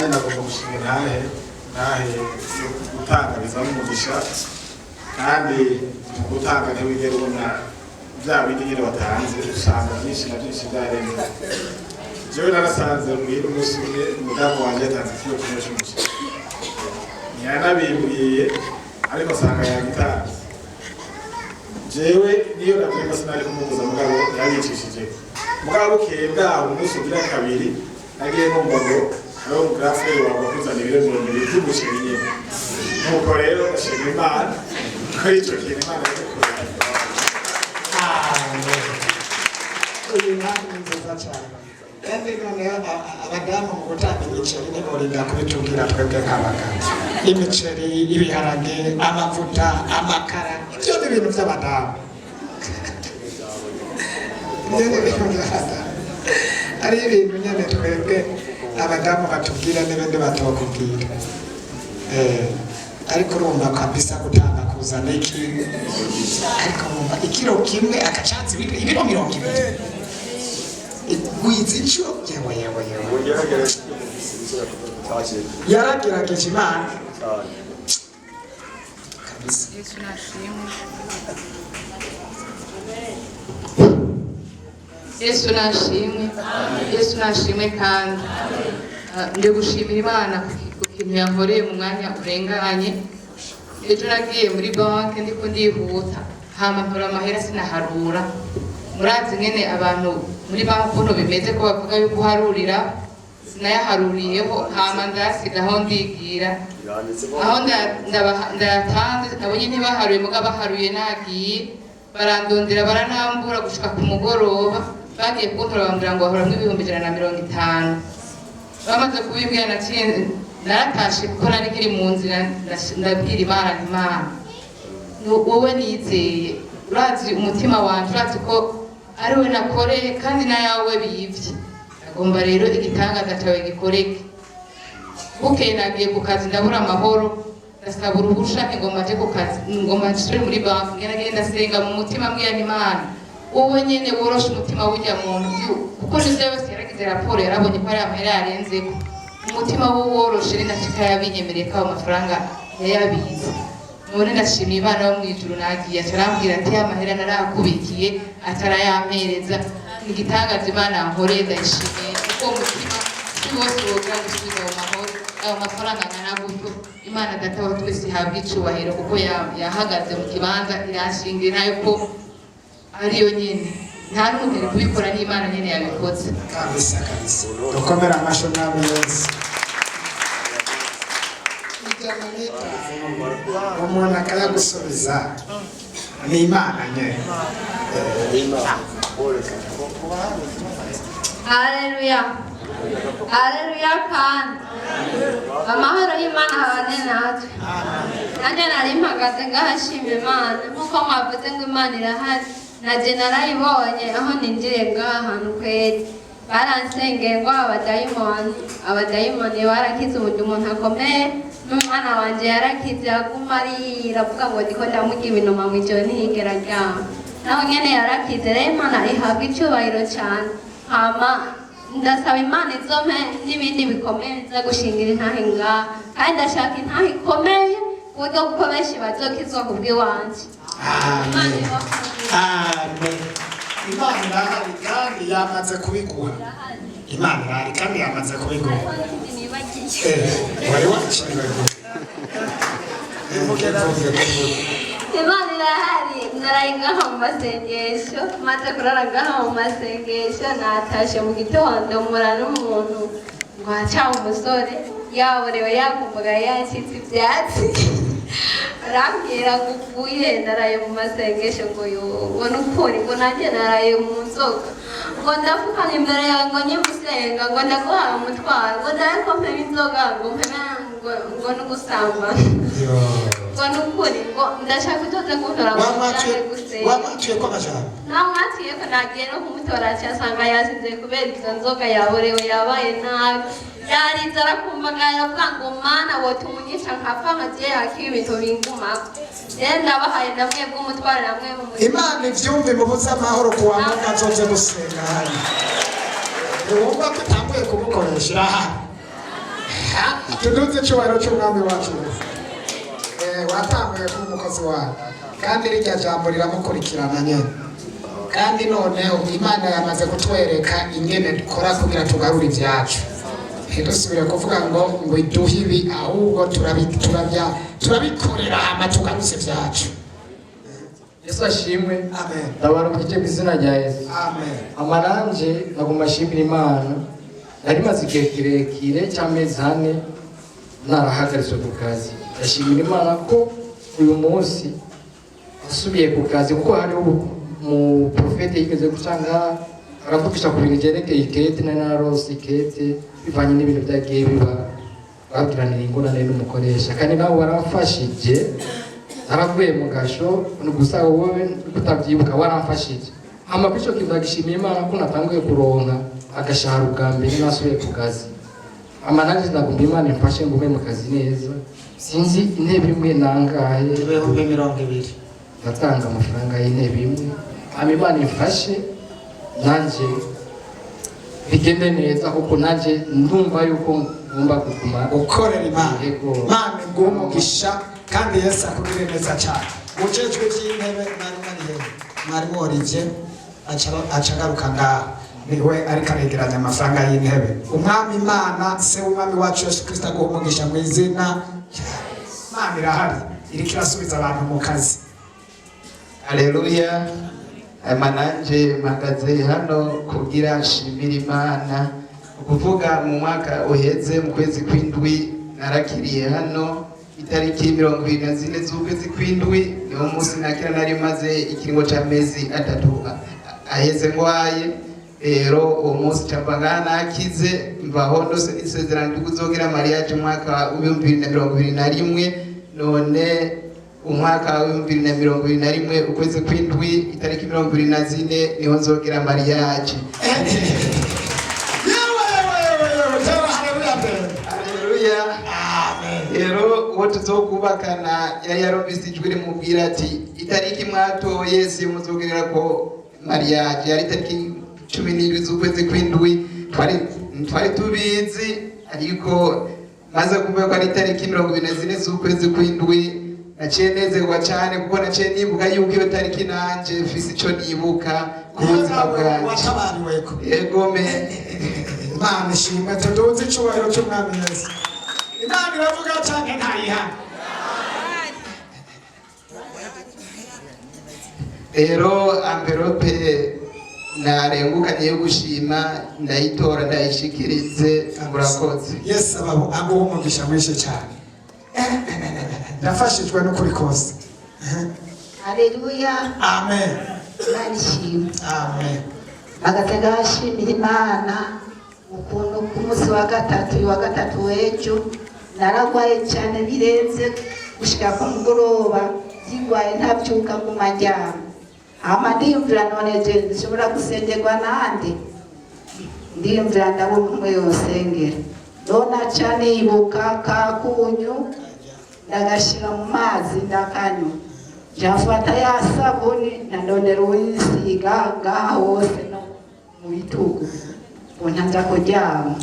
Nanjye nagomba gushinga intahe, intahe yo gutanga bizamo umugisha, kandi mu gutanga ntiwigera ubona bya bindi nyine watanze, usanga byinshi na byinshi byarenze. Jewe narasanze muhira umunsi umwe umudamu wanje yatanze ikiro kimwe c'umuceri, ntiyanabimbwiye, ariko nsanga yagitanze. Jewe niyo navyumva sinari kumubuza, mugabo yabicishije. Mugabo bukeye bwaho, umunsi ugira kabiri, nagiye numva ngo hariho umugiraferi wawe akuzana ibiro 20 vy'umuceri nyene. Nuko rero ndashima Imana kuri ico kintu Imana yadukoreye. Amen. Uyu mwami ni nziza cyane. Kandi noneho abadamu mu gutanga imiceri ntiborinda kubitubwira twebwe nk'abagabo. Imiceri, ibiharage, amavuta, amakara, ibyo ni ibintu by'abadamu, ibyo ni ibintu by'abadamu. Ari ibintu nyine twebwe abadamu batubwira n'ibindi batokubwira. Ariko urumva kabisa gutanga kuzana iki, ariko wumva ikiro kimwe akacatsi ibiro 20 gwiza inshuro, yewe yewe yewe! Yaragerageje Imana kabisa. Yesu nashimwe, Yesu nashimwe, Yesu nashimwe. Kandi ndi gushimira Imana ku kintu yankoreye mu mwanya urenganye. Ejo nagiye muri banki ndiko ndihuta, hama ntora amahera sinaharura. Murazi ngene abantu muri banki ukuntu bimeze, ko bavuga yuko uharurira. Sinayaharuriyeho, hama ndayasiga aho ndigira, aho ndayatanze. Nabonye ntibaharuye, mugabo baharuye nagiye, barandondera, baranambura gushika ku mugoroba. Bagiye kuntora bambwira ngo bahoramwo 150,000. Bamaze kubimbwira, naciye naratashe, kuko nari nkiri mu nzira ndabwira Imana nti: "Imana, wowe nizeye, urazi umutima wanje, urazi ko ari we nakoreye kandi n'ayawe bivye. Agomba rero igitangaza cawe gikoreke." Bukeye nagiye ku kazi, ndabura amahoro, ndasaba uruhusha ngomba nje ku kazi, ngomba nsubire muri banki. Ngenda ngenda ndasenga mu mutima, mbwira nti: "Imana, wowe nyene woroshe umutima w'urya muntu, kuko nivyo yose yaragize raporo, yarabonye ko ari amahera yarenzeko. Umutima we woroshe." Ninashika yabinyemereye ko ayo mafaranga yayabize. None ndashimiye Imana yo mw'ijuru. Nagiye aca arambwira ati: "Ya mahera narakubikiye." Atarayampereza. Ni igitangaza Imana yankoreye, ndayishimiye, kuko uwo mutima si wose wogira gusubiza ayo mahoro, ayo mafaranga angana gutyo. Imana Data wa twese ihabwa icubahiro, kuko yahagaze mu kibanza iranshingira nayo ko ariyo nyene, nta n'umuntu yari kubikora, n'Imana nyene yabikoze. Kabisa kabisa, dukomere amashyi Umwami Yesu. 105 umuntu akayagusubiza, ni Imana nyene. Haleluya. Haleluya kandi. Amahoro y'Imana habane natwe. Nanjye nari mpagaze ngaha nshima Imana, nk'uko mwavuze ngo Imana irahari. Naje narayibonye aho ninjiriye ngaha hantu kweri. Baransengeye ngo abadayimoni, abadayimoni barakize, ubu umuntu akomeye, n'umwana wanje yarakize, aguma arira avuga ngo ndiko ndamurya ibinuma mw'ijoro ntiyigera aryama. Naho nyene yarakize. Rero Imana ihabwa icyubahiro cyane. Hama ndasaba Imana izompe n'ibindi bikomeye nza gushingira intahe ngaha, kandi ndashaka intahe ikomeye ku buryo kuko benshi bazokizwa ku bw'iwanje. Imana Amen. ibafashe. Amen. Imana irahari kandi yamaze kubiguha. Imana irahari kandi yamaze kubiguha. Hariho n'ikindi nibagiye. Wari wakiriwe. Vuge, vuge, vuge. Imana irahari. Naraye ngaha mu masengesho, maze kurara ngaha mu masengesho natashe mu gitondo, mpura n'umuntu ngo haca umusore yaborewe, yakumbugaye, yacitse ibyatsi, arambwira ngo: "Uvuye?" "Naraye mu masengesho." Ngo: "Yo," ngo: "Nukuri?" Ngo: "Nanjye naraye mu nzoga." Ngo: "Ndapfukamye imbere yawe," ngo: "nyimusenga," ngo: "Ndaguhaye umutwaro," ngo: "Ndabe ko mpeba inzoga," ngo: "Mpebe," ngo "n'ugusambana." Yo. Ngo: "Nukuri," ngo: "Ndashaka utoze kuntora," ngo Wamwatuye? "Njane gusenga." Wamwatuye ko amajambo? Namwatuye ko nagiye no kumutora, asanga yasinze kubera izo nzoga, yaborewe, yabaye nabi, yarize, arakumbagara, avuga ngo: "Mana, wotuma unyica nkapfa nkagiye yakiba ibintu bingumako." Rero ndabahaye namwe bw'umutwaro namwe mu mutima. Imana ivyumve, mubuze amahoro ku wa Mungu azoze gusenga hano. Ntiwumva ko itanguye kugukoresha? Irahari. Tuduze icyubahiro cy'umwami wacu Yesu. Watanguye kuba umukozi wayo, kandi rirya jambo riramukurikirana nyine. Kandi noneho Imana yamaze kutwereka ingene dukora kugira tugarure ibyacu, ntidusubire kuvuga ngo iduhe ibi, ahubwo turabikorera hama tugarutse ibyacu. Yesu ashimwe. Amen. Ndabarukije mu izina rya Yesu. Amen. Amaranje naguma ashimira Imana. Nari maze igihe kirekire cy'amezi 4 narahagaritswe ku kazi. Ndashimira Imana ko uyu munsi nasubiye ku kazi, kuko hariho umuprofete yigeze guca ngaha aravugisha ku bintu byerekeye ikete. Nari nararose ikete bivanye n'ibintu byagiye biba, bagiranira ingorane n'umukoresha, kandi nawe waramfashije. Naravuye mu gasho, ni gusa wowe utabyibuka, waramfashije. Hama kuri ico kintu ndagishimiye Imana ko natanguye kuronka agashahara ubwa mbere nasubiye ku kazi. Hama nanjye ndagomba Imana imfashe ngume mu kazi neza. Sinzi intebe imwe nangahe? 20,000. Ndatanga amafaranga y'intebe imwe. Hama Imana imfashe nanjye bigende neza, kuko nanjye ndumva yuko ngomba kuguma gukorera Imana. Yego. Imana iguhe umugisha, kandi Yesu akugire neza cyane. Ujejwe iby'intebe mwari mwarihe, mwarimu Olivier aca agaruka ngaha, niwe ariko aregeranya amafaranga y'intebe. Umwami Imana, se w'umwami wacu Yesu Kirisito, aguha umugisha mu izina rya Yesu. Imana irahari, iriko irasubiza abantu mu kazi. Aleluya. Hanyuma nanjye mpagaze hano kugira nshimire Imana. Ukuvuga mu mwaka uheze mu kwezi kw'indwi narakiriye hano, itariki 24 z'ukwezi kw'indwi niwo munsi nakira. Nari maze ikiringo c'amezi 3 aheze ngwaye. Rero uwo munsi camba ngaha nakize, mvaho ndose n'isezerano ryo kuzogira mariage umwaka w'2021. None umwaka w'2021 ukwezi kw'indwi itariki 24 niho nzogira mariage. Yewe, yewe, yewe, yewe, tera haleluya mbere. Haleluya. Amen. Rero uwo tuzokubakana yari yarumvise ijwi rimubwira ati itariki mwatoye si muzogerera ko mariage, yari itariki 17 z'ukwezi kw'indwi. Twari tubizi, ariko maze kumva ko ari itariki 24 z'ukwezi kw'indwi naciye nezerwa cyane, kuko naciye nibuka yuko iyo tariki nanje mfise ico nibuka ku buzima bwanje. Watabariweko. Yegome. Imana ishimwe. Tuduze icyubahiro cy'umwami Yesu. Imana iravuga cyane, ntayihana. Rero enveloppe narengukanye yo gushima ndayitora ndayishikirize. Murakoze. Yesu ababo aguha umugisha mwinshi cyane. Ndafashijwe n'ukuri kose. Haleluya. Amen. Imana ishimwe. Amen. Mpagaze ngashimira Imana ukuntu ku munsi wa gatatu, uyu wa gatatu w'ejo, naragwaye cyane birenze gushika ku mugoroba yigwaye ntabyuka, nguma ndyama. Hama ndiyumvira, none je nshobora gusengerwa nande? Ndiyumvira ndabona umwe yosengera, none aca nibuka kakunyu ndagashira mu mazi ndakanywa, njafata ya sabuni ndondera uwisiga ngaha hose no mu bitugu, ngo nja kuryama.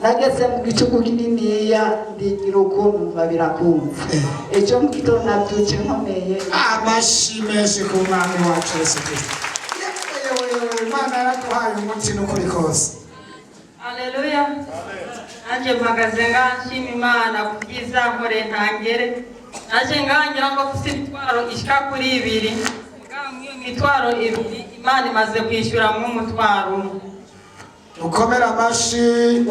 Nageze mu gicuku kininiya ndigira ukuntu numva birakumva. Ejo mu gitondo nabyutse nkomeye. Amashi menshi ku mwami wacu Yesu Kristo. Yewe, yewe, yewe, Imana yaraduhaye umuti n'ukuri kose. Haleluya. Nanjye mpagaze ngaha nshima Imana ku byiza nkoreye ntangere. Naje ngaha ngira ngo mfise imitwaro ishika kuri ibiri. Mugabo mw'iyo mitwaro ibiri Imana imaze kwishyuramwo umutwaro umwe. Ukomere amashi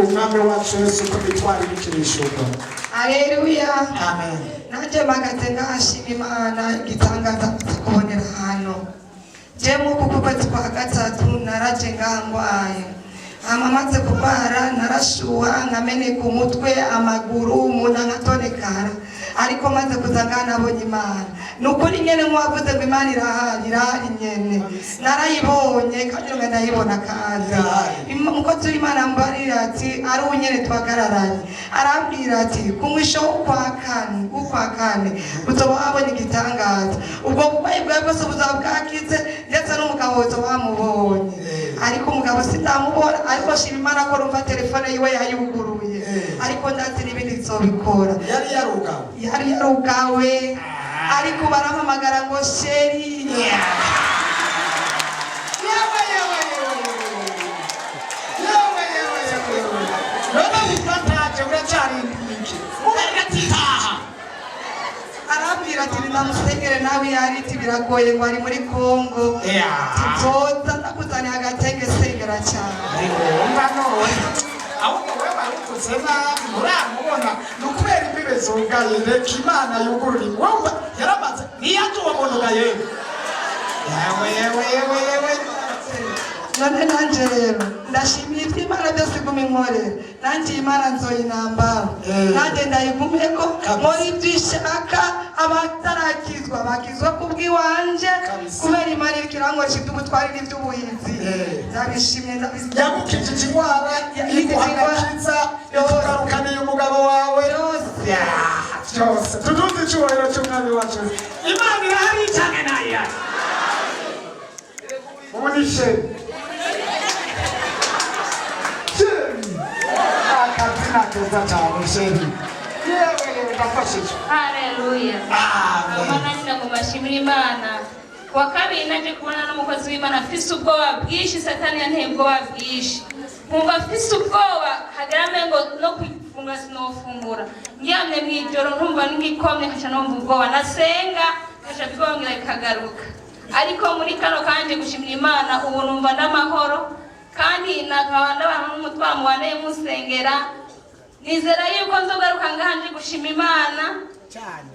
umwami wacu Yesu ko imitwaro iriko irishurwa. Haleluya. Amen. Nanjye mpagaze ngaha nshima Imana igitangaza kubonera hano. Je mw'uku kwezi kwa gatatu naraje ngaha ngwaye. Hama maze kurwara narashuha, nkameneka umutwe, amaguru, munda nkatonekara. Ariko maze kuza ngaha nabonye Imana. Ni ukuri nyene nk'uwavuze ngo Imana irahari, irahari nyene. Narayibonye kandi nongera ndayibona kandi. Umukozi w'Imana ambarira ati ari uwo nyene twahagararanye. Arambwira ati ku mwisho w'ukwa kane uzoba wabonye igitangaza. Ubwo burwayi bwawe bwose buzaba bwakize, ndetse n'umugabo uzoba wamubonye. Ariko umugabo sindamubona, ariko shima Imana ko numva telefone yiwe yayuguruye. Ariko ndazi n'ibindi nzobikora. Yari yarugawe? Yari yarugawe, ariko barampamagara ngo chéri. Yewe, yewe, yewe, yewe, yewe, yewe! None wumva ntaje, uracarindiriye iki? Ubarira ati taha. Arambwira ati ninamusengere nawe yariti biragoye ngo ari muri Kongo. Tuzoza ndakuzaniye agatenge, sengera cyane. Wumva none ahubwo wewe waruvuze nabi, nturamubona, ni ukubera imbibe zugaye. Reka Imana yugurura. Wumva yaramaze ntiyaje uwo muntu ga yewe, yewe, yewe, yewe, yewe! None nanje rero ndashimiye ibyo Imana byose iguma inkorera. Nanjye iyi Mana nzoyinambaho, nanjye ndayigumeko muri ibyo ishaka. Abatarakizwa bakizwa kubw'iwanje, kubera Imana iriko irankoresha iby'ubutwari n'iby'ubuhinzi. Ndabishimye, ndabishimye. Yagukijije indwara, iguhagakiza, ikugarukaniye umugabo wawe. Byose. Byose. Tuduze icyubahiro cy'Umwami wacu. Imana irahari cyane, nayo ubu ni chéri, chéri, akazina keza cyane, chéri. Yewe yewe, ndafashije. Haleluya! Hama nanjye ngo mbashimire Imana. Kuwa kabiri naje kubona n'umukozi w'Imana afise ubwoba bwinshi. Satani yanteye ubwoba bwinshi, nkumva afise ubwoba hagarame ngo no kufungura sinofungura. Ndyamye mu ijoro nkumva ngikomye, nkaca numva ubwoba, nasenga nkaca bwongera bikagaruka. Ariko muri kano kanje gushimira Imana, ubu numva n'amahoro, kandi nakaba ndabaha n'umutwaro mubanaye musengera. Nizera yuko nzogaruka ngaha nje gushima Imana cyane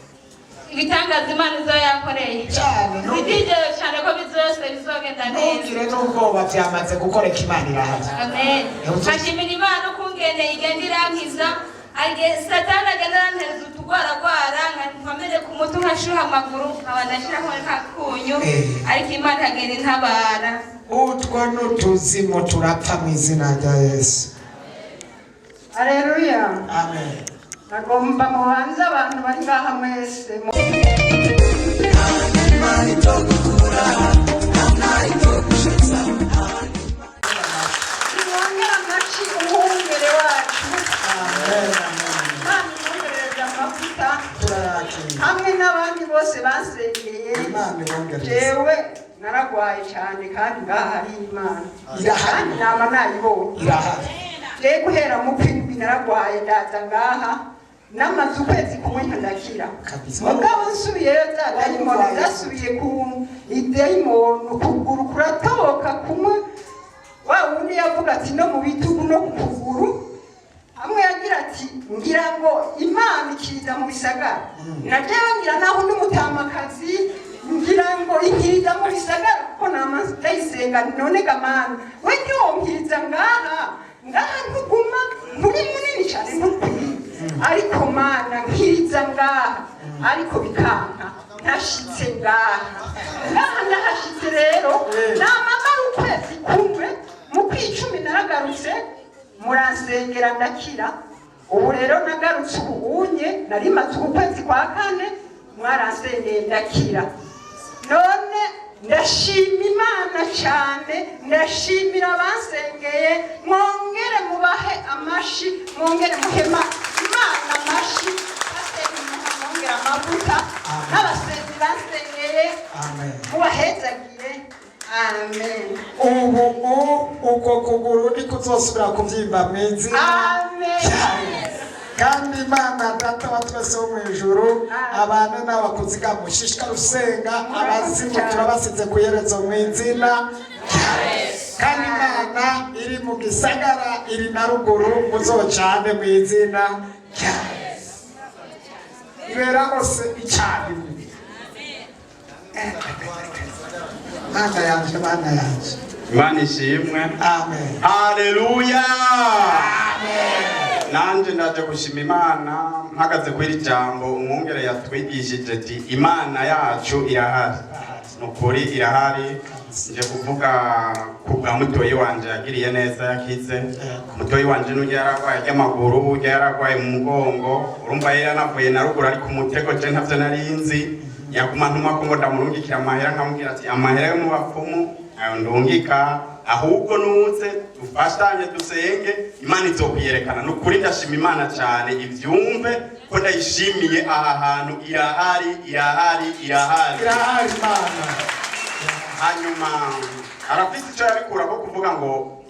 ibitangaza Imana izo yankoreye. Cyane. Bitigeze cyane ko bizose bizogenda neza. Ntugire n'ubwoba, byamaze gukoreka, Imana irahari. Amen. Nkashimira Imana ukungene igenda irankiza. Satani agenda arantereza utugwaragwara, nkamere ku mutwe, nkashuha amaguru, nkaba ndashiraho nkakunyu, ariko Imana ikagenda intabara. Utwo n'utuzimu turapfa mu izina rya Yesu. Aleluya. Amen. Nagomba mubanze abantu bari ngaha mwese. Mwongere amashi umwungere wacu. Imana imwongereze amavuta. Turayakira. Hamwe n'abandi bose basengeye. Imana ibongereze. Jewe naragwaye cyane, kandi ngaha hari Imana. Irahari. Kandi nama nayibonye. Irahari. Jewe guhera mu kwindwi naragwaye, ndaza ngaha namaze ukwezi kumwe ndakira. Kabisa. Mugabo nsubiyeyo za dayimoni zasubiye ku idayimoni, ukuguru kuratoboka kumwe. Wa wundi yavuga ati no mu bitugu no ku kuguru hamwe, yagira ati ngira ngo Imana ikiriza mu bisagara, na jewe ngira naho undi mutamakazi ngira ngo inkiriza mu bisagara, kuko nama ndayisenga. None gamana we ntiwonkiriza ngaha? Ngaha ntuguma nturi munini cyane, ntukwiye, ariko Mana nkiriza ngaha. Ariko bikanka ntashitse ngaha. Ngaha ndahashitse rero, namamara ukwezi kumwe, mu kwicumi naragarutse, muransengera ndakira. Ubu rero nagarutse ubunye nari maze ukwezi kwa kane, mwaransengeye ndakira. None ndashima Imana cyane, ndashimira abansengeye. Mwongere mubahe amashi, mwongere muhema Imana amashi. Pasiteri, mwongere amavuta n'abasenzi bansengeye. Amen. Mubahezagire, amen. Ubu uko kuguru nikuzosubira kubyimba mu izina. Amen. Kandi Imana Data wa twese wo mu ijuru abana n'abakuziga, mushishikara usenga. Abazimu turabasize ku iherezo mu izina. Kandi Imana iri mu gisagara, iri na ruguru, muzocane mu izina rya Yesu. Ibera hose icyarimwe. Mana yanje, Mana yanje! Imana ishimwe. Amen. Haleluya! Nanje ndaje gushima Imana mpagaze kuri iri jambo umwungere yatwigishije ati Imana yacu irahari, ni ukuri irahari. Nje kuvuga ku bwa mutoyi wanje yagiriye neza, yakize. Mutoyi wanje n'ujya yaragwaye ry'amaguru, ujya yaragwaye mu mugongo. Urumva yari yanavuye na ruguru, ari ku mutego. Je ntavyo nari nzi, yaguma ntuma ko ngo ndamurungikira amahera, nkamubwira ati amahera yo mu bapfumu ayo ndungika. Ahubwo nuze dufashanye dusenge, Imana izokwiyerekana. Ni ukuri ndashima Imana cyane, ivyumve ko ndayishimiye. Aha hantu irahari, irahari, irahari. Irahari Imana. Hanyuma arafise icyo yabikura ko kuvuga ngo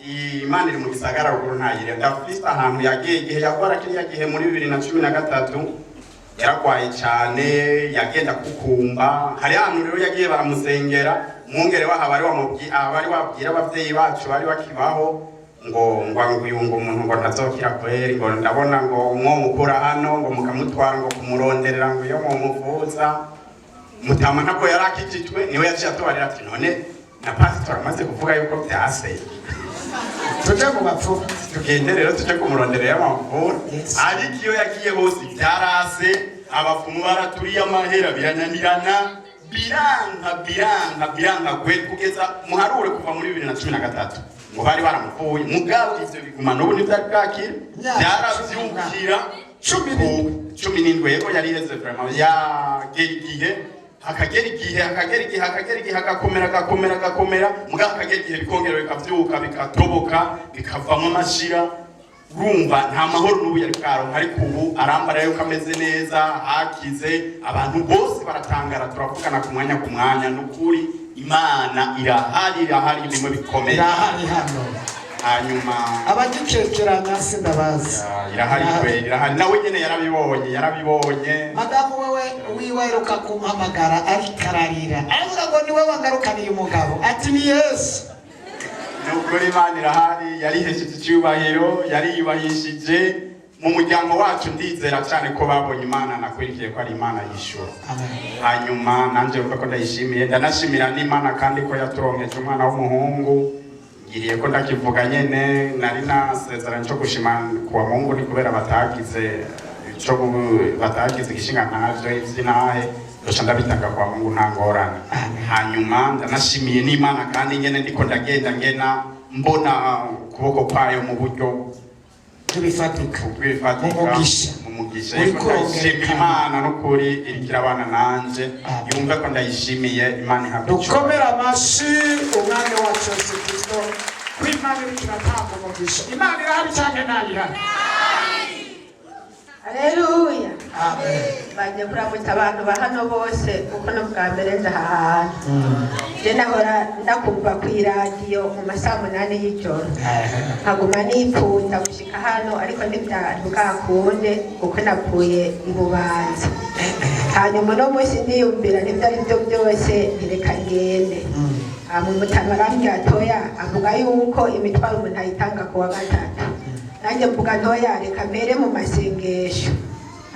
Imana iri mu gisagara ruguru ntayire. Ndafise ahantu yagiye igihe yakora kiriya gihe muri 2013, yaragwaye cyane, yagenda kukumba. Hari ahantu rero yagiye baramusengera, umwungere waho abari wabwira abavyeyi bacu bari bakibaho ngo uyu ngo umuntu ngo ntazokira kweri, ngo ndabona ngo mwomukura hano, ngo mukamutwara, ngo kumuronderera, ngo iyo mumuvuza. Mutama ntabwo yari akijijwe, niwe yaciye atubarira ati: "None na pasitori amaze kuvuga yuko vyase, tuje mu bapfumu." Tugende rero tuje kumuronderera y'amavura. Ariko iyo yagiye hose byarase, abapfumu baraturiye amahera, birananirana, biranka, biranka, biranka kwe kugeza muharure kuva muri 2013 ngo bari baramuvuye. Mugabo ivyo biguma n'ubu ntivyari bwakira, byaravyukira 17. Yego, yari iheze vraiment, yagera igihe, hakagera igihe, hakagera igihe, hakagera igihe, hagakomera, agakomera, agakomera. Mugabo hakagera igihe bikongera bikavyuka, bikatoboka, bikavamo amashira. Urumva nta mahoro n'ubu yari bwaronka, ariko ubu arambara yuko ameze neza, hakize, abantu bose baratangara. Turavugana ku mwanya ku mwanya. N'ukuri Imana irahari, irahari bimwe bikomeye. Irahari hano. Hanyuma Abagikekeranya sindabazi. Irahari kwe, irahari. Nawe nyene yarabibonye, yarabibonye. Madamu wewe wiwe aheruka kumpamagara ariko ararira, aravuga ngo niwe wangarukaniye umugabo, ati ni Yesu. Nukuri Imana irahari, yarihesheje icyubahiro, yariyubahishije mu muryango wacu. Ndizera cyane ko babonye Imana, nakurikiye ko ari Imana yishura. Hanyuma nanjye mvuga ko ndayishimiye, ndanashimira n'Imana kandi ko yaturonkeje umwana w'umuhungu. Ngiriye ko ndakivuga nyene, nari nasezeranye cyo gushima kuwa Mungu, ni kubera batagize ico batagize igishinga ntavyo ivy'intahe, ndosha ndabitanga kwa Mungu, nta ngorane. Hanyuma ndanashimiye n'Imana kandi nyene ndiko ndagenda ngena mbona ukuboko kwayo mu buryo bw'ibifatika. Bw'ibifatika. Mu mugisha. Mu mugisha. Uriko Yego, ndayishimira. urongerekana. Imana n'ukuri iriko irabana nanje, yumve ko ndayishimiye. Imana ihabwe Dukomere amashi Umwami wacu Yesu Kristo ko Imana iriko iratanga umugisha. Imana irahari cyane, ntayihari? Haleluya. Amen. Bagiye kuramutsa abantu ba hano bose, kuko no bwa mbere nza aha hantu. Je nahora ndakumva ku iradiyo mu masaha 8 y'ijoro, nkaguma nipfuza gushika hano, ariko ntibyari bwakunde kuko navuye i Bubanza. Hanyuma uno munsi ndiyumvira nibyo ari byo byose, ntireka ngende. Hama umutama arambwira toya, avuga yuko imitwaro umuntu ayitanga ku wa gatatu. Nanjye mvuga ntoya, reka mpere mu masengesho.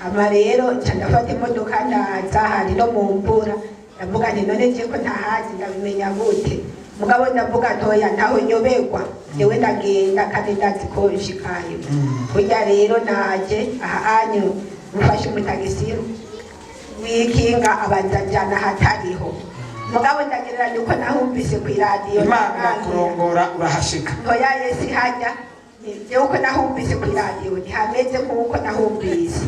Hama rero nca ndafata imodoka ndaza, hari no mu mvura. Ndavuga nti: "None je ko ntahazi ndabimenya gute?" Mugabo ndavuga ntoya, ntaho nyoberwa, jewe ndagenda kandi ndazi ko nshikayo. Burya rero naje aha anyu, mufashe umutagisi wikinga abanza njana ahatariho, mugabo ndagereranya uko nahumvise ku iradiyo. Imana irakurongora urahashika. Ntoya, Yesi hajya jewe uko nahumvise ku iradiyo ntihameze nk'uko nahumvise.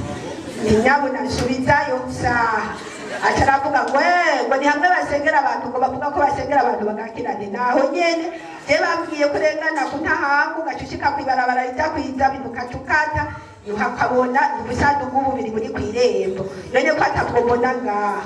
Ni nyabuna nsubizayo saha. Aca aravuga ngo: "Eh," ngo ni hamwe basengera abantu, ngo bavuga ko basengera abantu bagakira. Nti naho nyene je bambwiye kurengana ku ntahangu, ugaca ushika kw'ibarabara rija kwiza bintu, ukaca ukata ukabona ubusanduku bubiri buri kw'irembo. None ko atabwo mbona ngaha?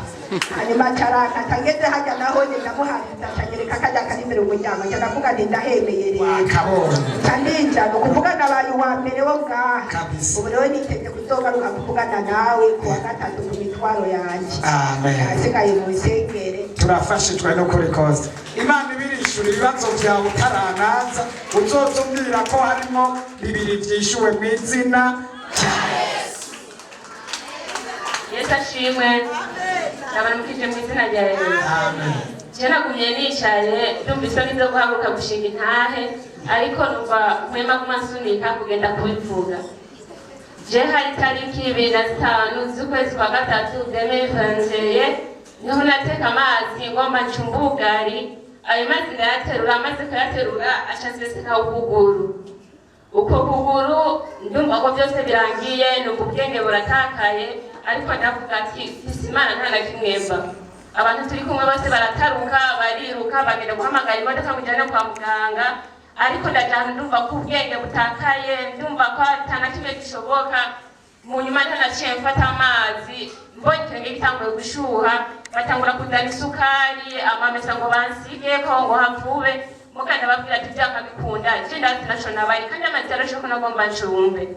Hanyuma aca arakata. Ngeze hajya naho nyene ndamuhariza, aca anyereka kajya kari imbere umuryango. Nca ndavuga nti: "Ndahemeye rero." Wakabonye. Nca ndinjira, ni ukuvuga nabaye uwa mbere wo ngaha. Ubu rero niteze kuzogaruka kuvugana nawe ku wa gatatu ku mitwaro yanje. Amen. Ahasigaye mu nsengere. Turafashijwe n'ukuri kose. Imana ibirishura ibibazo byawe utaranaza, uzoza umbwira ko harimo bibiri byishyuwe mu izina rya Yesu ashimwe. Ndabaramukije mu izina rya Yesu. Je nagumye nicaye, ndumva isoni zo guhaguruka gushinga intahe, ariko numva mpwema guma nsunika kugenda kubivuga. Je hari tariki 25 z'ukwezi kwa gatatu 2021, niho nateka amazi ngomba ncumba ubugari. Ayo mazi ndayaterura, amaze kuyaterura aca nseseka ukuguru. Uko kuguru ndumva ko byose birangiye, numva ubwenge buratakaye, ariko ndavuga ati: "Mfise Imana, nta na kimwe mba." Abantu turi kumwe bose barataruka, bariruka, bagenda guhamagara imodoka ngo ijyane kwa muganga. Ariko ndajana, ndumva ko ubwenge butakaye, ndumva ko ata na kimwe gishoboka. Mu nyuma ntanaciye mfata amazi, mbonye ikirenge gitanguye gushuha, batangura kuzana isukari, amamesa ngo bansigeko ngo havube. Muga ndababwira ati byakabikunda, je ndazi naco nabaye, kandi amazi yarashe ko nagomba ncumbe.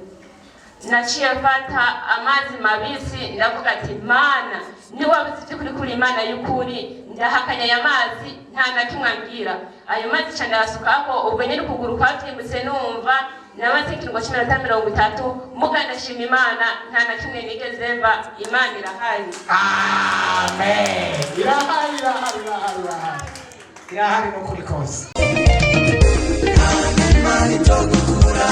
Naciye mfata amazi mabisi, ndavuga ati: "Mana, niwabuze iby'ukuri kuri Imana y'ukuri, ndahakanya aya mazi, nta na kimwe ambwira." Ayo mazi ca ndayasukako. Ubwo nyene ukuguru kwavyimbutse, numva namaze ikiringo c'iminota 30. Muga ndashima Imana, nta na kimwe nigeze mba. Imana irahari. Amen. Irahari, irahari, irahari, irahari, irahari n'ukuri kose. Imana itogukura.